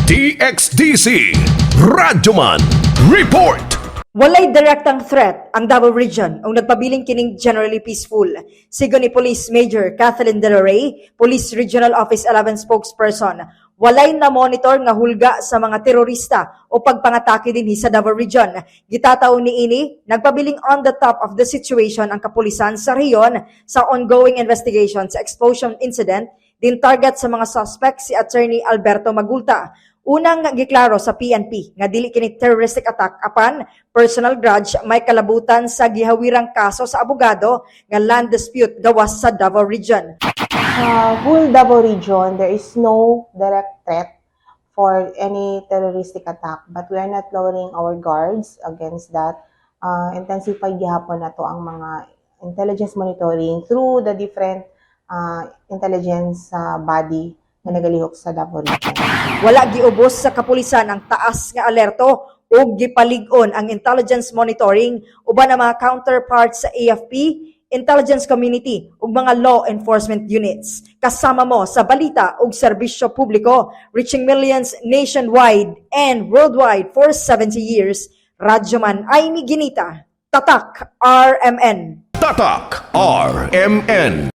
DXDC Radyoman Report. Walay direktang threat ang Davao Region ug nagpabiling kining generally peaceful. Sigon ni Police Major Kathleen De La Rey, Police Regional Office 11 spokesperson, walay na-monitor nga hulga sa mga terorista o pagpangatake dinhi sa Davao Region. Gitataw niini, nagpabiling on the top of the situation ang kapulisan sa rehiyon sa ongoing investigation sa explosion incident din target sa mga suspect si Attorney Alberto Magulta. Unang giklaro sa PNP nga dili kini terroristic attack apan personal grudge may kalabutan sa gihawirang kaso sa abogado nga land dispute gawas sa Davao Region. Sa whole Davao Region, there is no direct threat for any terroristic attack. But we are not lowering our guards against that. Intensify gihapon nato ang mga intelligence monitoring through the different intelligence body na nagalihok sa Davao Region. Wala giubos sa kapulisan ang taas nga alerto ug gipalig-on ang intelligence monitoring uban ang mga counterparts sa AFP, intelligence community ug mga law enforcement units. Kasama mo sa balita ug serbisyo publiko, reaching millions nationwide and worldwide for 70 years. Radyoman Aimee Ginita, Tatak RMN. Tatak RMN.